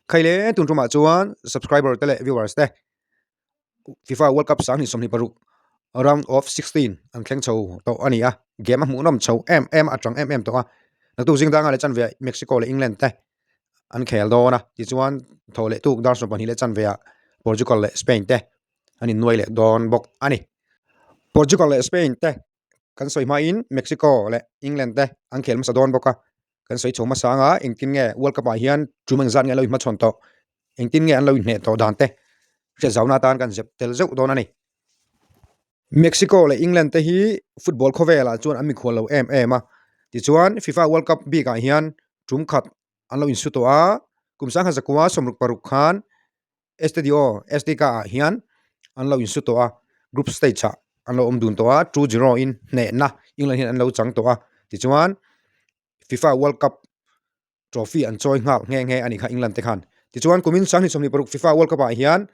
Khaile tun tumah chuan subscriber te leh viewers te FIFA World Cup 2026 round of 16 an thleng chho tawh a ni a, game a hmuhnawm chho em em a tang em em tawh a, naktuk zing danga leh chanve Mexico leh England te an khel dawn a, tichuan thaw leh tuk dar 22 leh chanve ah Portugal leh Spain te an innuai leh dawn bawk a ni. Portugal leh Spain te kan sawi hmain Mexico leh England te an khel hmasa dawn bawk a, kan sawi chho hmasa anga engtin nge World Cup ah hian tum engzat nge an lo inhmachhawn tawh, engtin nge an lo inhneh tawh dan te hriat zauna atan kan zep tel zeuh dawn a ni. Mexico leh England te hi football khawvelah chuan an mikhual lo em em a, tichuan FIFA World Cup bikah hian tum khat an lo insu tawh a, kum 1966 khan Estadio Azteca ah hian an lo insu tawh a, group stage ah an lo awm dun tawh a, 2-0 in hnehna England hian an lo chang tawh a, tichuan FIFA World Cup trophy an chawi nghal nghe nghe a nih kha England te khan. Tichuan kumin 2026 FIFA World Cup ah hian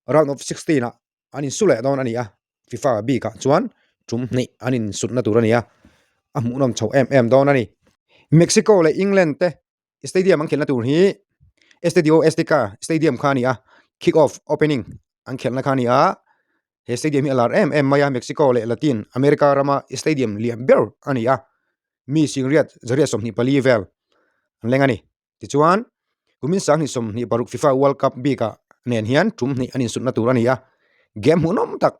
round of 16 ah an insu leh dawn a ni a, FIFA bik ah chuan tum hnih an insutna tur a ni a, a hmuhnawm chho em em dawn a ni. Mexico leh England te Stadium an khelhna tur hi Estadio Azteca Stadium kha a ni a, kick off opening an khelhna kha a ni a, he stadium hi a lar em em mai a, Mexico leh Latin America rama stadium lian ber a ni a, mi singriat zariat 24 vel an leng a ni. Tichuan, kumin 2026 FIFA World Cup bikah nen hian tum hnih an insutna tur a ni a, game hmuhnawm tak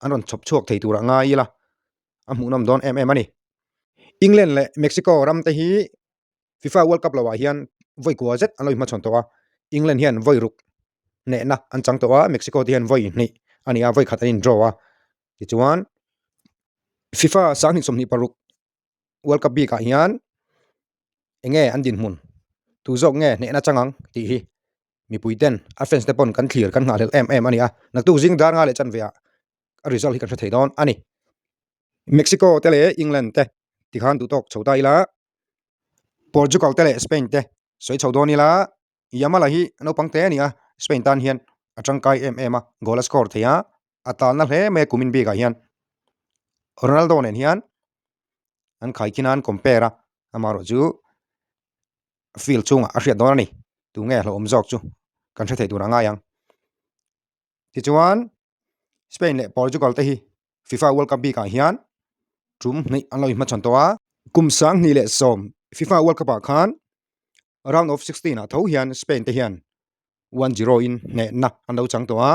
an rawn chhawp chhuak thei turah ngai ila a hmuhnawm dawn em em a ni. England leh Mexico ram te hi FIFA World Cup loah hian vawi kua zet an lo inhmachhawn tawh a, England hian vawi ruk hnehna an chang tawh a, Mexico te hian vawi hnih a ni a, vawi khat an in draw a. Tichuan FIFA 2026 World Cup bikah hian eng nge an dinhmun, tu zawk nge hnehna chang ang tih hi mipui ten a fans te pawn kan thlir kan nghahhlelh em em a ni a, naktuk zing dar nga leh chanve ah a result hi kan hre thei dawn a ni. Mexico te leh England te tikhan duhtawk chho ta ila. Portugal te leh Spain te sawi chho dawn ila, Yamal-a hi naupang te a ni a, Spain tan hian a tangkai em em a, goal a score thei a, a talna hle mai a kumin bikah hian. Ronaldo nen hian an khaikhin a, an compare a, amaherawh chu field chungah a hriat dawn a ni, tunge hlauhawm zawk chu kan hre thei tur a ngai ang. Tichuan Spain leh Portugal te hi FIFA World Cup bikah hian tum hnih an lo inhmachhawn tawh a. Kum 2010 FIFA World Cup ah khan round of 16 ah tho hian Spain te hian 1-0 in hnehna an lo chang tawh a.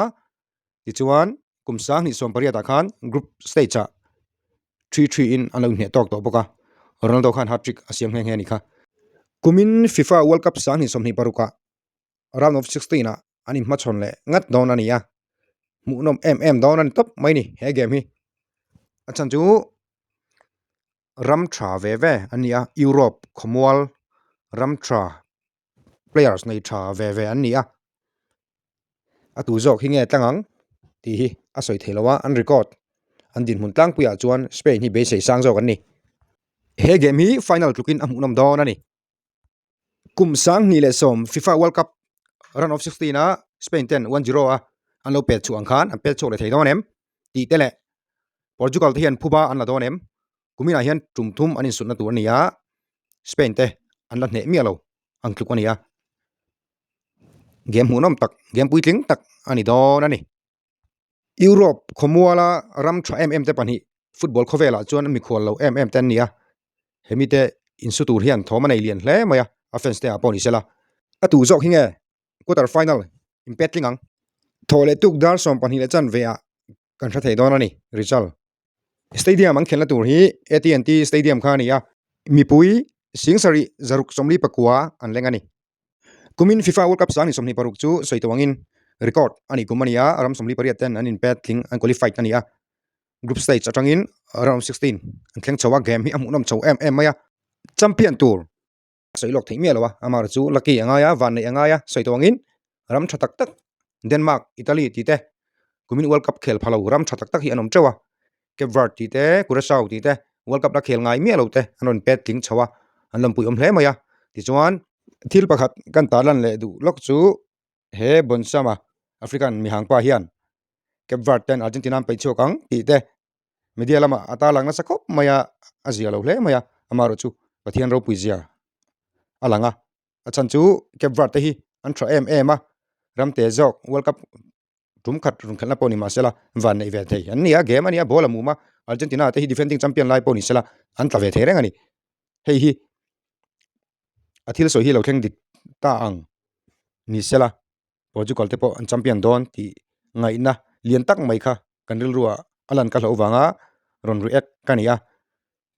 Tichuan kum 2018 ah khan group stage ah 3-3 in an lo inhneh tawk tawh bawk a. Ronaldo khan hat-trick a siam nghe nghe a ni kha. Kumin FIFA World Cup 2026 ah round of 16 ah an inhmachhawn leh ngat dawn a ni a, hmuhnawm em em dawn a ni tawp mai ni he game hi. A chhan chu ram tha ve ve an ni a, Europe khawmual ram tha players nei tha ve ve an ni a, a tu zawk hi nge tlang ang tih hi a sawi theih loh a, an record an dinhmun tlangpuiah chuan Spain hi beisei sang zawk an ni. He game hi final tlukin a hmuhnawm dawn a ni. Kum 2010 FIFA World Cup round of 16 a Spain ten 1-0 a an lo pet chhuah ang khan an pet chhuak leh thei dawn em tih te leh Portugal te hian phuba an la dawn em kuminah hian tum thum an insutna tur a ni a, Spain te an la hneh miah lo ang tluk a ni a, game hmuhnawm tak game puitling tak a ni dawn a ni. Europe khawmuala ram tha em em te pahnih football khawvelah chuan mikhual lo em em te an ni a, hemi te insu tur hian thawm a nei lian hle mai a, a fans te ah pawh ni sela. A tu zawk hi nge quarter final in pet tling ang? Thawh leh tuk dar 12 leh chanve ah kan hre thei dawn a ni, result. Stadium an khelhna tur hi AT&T Stadium kha a ni a, mipui 7649 an leng a ni. Kumin FIFA World Cup 2026 chu sawi tawh angin record a nih kum a ni a, ram 48 ten an inpet tling, an qualified a ni a. Group stage atangin round of 16 an thleng chho a, game hi a hmuhnawm chho em em mai a. Champion tur sawi lawk theih miah lo a, amaherawhchu chu lucky a ngai a, vanneih a ngai a, sawi tawh angin ram tha tak tak Denmark, Italy tih te kumin World Cup khel pha lo ram tha tak tak hi an awm teuh a. Cape Verde tih te, Curaçao tih te World Cup la khel ngai miah lo te an rawn pet tling chho a, an lawmpui awm hle mai a. Tichuan, thil pakhat kan tarlan leh duh lawk chu he Bonsama African mihang pa hian Cape Verde ten Argentina an peih chhuak ang tih te media lamah a tarlang nasa khawp mai a, a zia lo hle mai a, amaherawhchu Pathian ropui zia a lang a, a chhan chu Cape Verde te hi. an tha em em a, ram te zawk World Cup tum khat rawn khelhna pawh ni mah sela van neih ve thei an ni a, game a ni a, ball a mum a, Argentina te hi defending champion lai pawh ni sela an tla ve thei reng a ni. Hei hi a thil sawi hi lo thleng dik ta ang ni sela Portugal te pawh an champion dawn tih ngaihna lian tak mai kha kan rilruah a lan ka hlauh vanga rawn react ka ni a.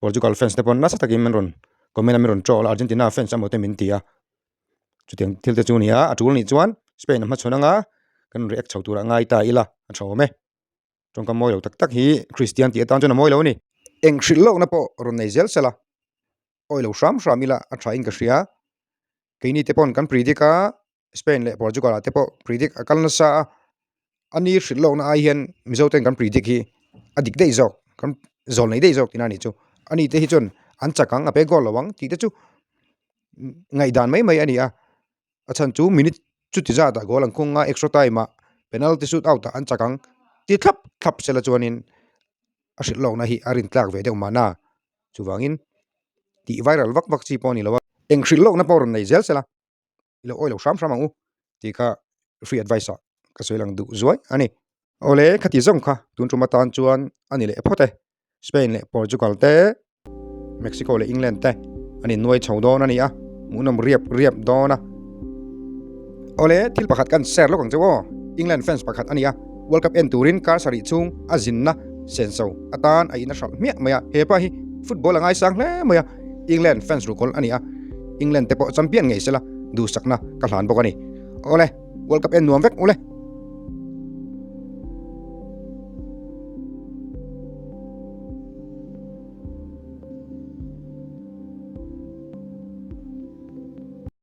Portugal fans te pawh nasa takin min rawn comment a min rawn troll a Argentina fans emaw te min ti a chutiang thil te chu a ni a a tul nih chuan Spain a hmachhawn anga kan react chho turah ngai ta ila a tha awm e tawngkam mawi lo tak tak hi Christian tih atan chuan a mawi lo a ni. Eng hrilh lawkna pawh rawn nei zel sela awi lo hram hram ila a tha in ka hria keini te pawn kan predict a. Spain leh Portugal ah te pawh predict a kal nasa a, a ni hrilh lawkna ai hian Mizo ten kan predict hi a dik daih zawk kan zawl nei daih zawk tihna a nih chu. A ni te hi chuan an chak ang a pe goal lo ang tih te chu ngaihdan mai mai a ni a, a chhan chu minute chuti zat ah goal an khung a extra time ah penalty shoot out ah an chak ang ti thlap thlap sela chuanin a hrilh lawkna hi a rintlak ve deuh mahna chuvangin tih viral vak vak chi pawh a ni lo a, eng hrilh lawkna pawh rawn nei zel sela. I lo awi lo hram hram ang u tih kha free advice ah ka sawi lang duh zuai a ni. Awle khati zawng kha tun tum atan chuan a ni leh phawt e. Spain leh Portugal te, Mexico leh England te an innuai chho dawn a ni a, hmuhnawm riap riap dawn a. Awle thil pakhat kan share lawk ang che aw, England fans pakhat a ni a, World Cup en turin car sarih chhung a zinna senso atan a in a hralh hmiah mai a, hepa hi football a ngaisang hle mai a. England fans ruhkawl a ni a, England te pawh champion ngei sela duhsakna ka hlan bawk a ni. Awle, World Cup en nuam vek ule.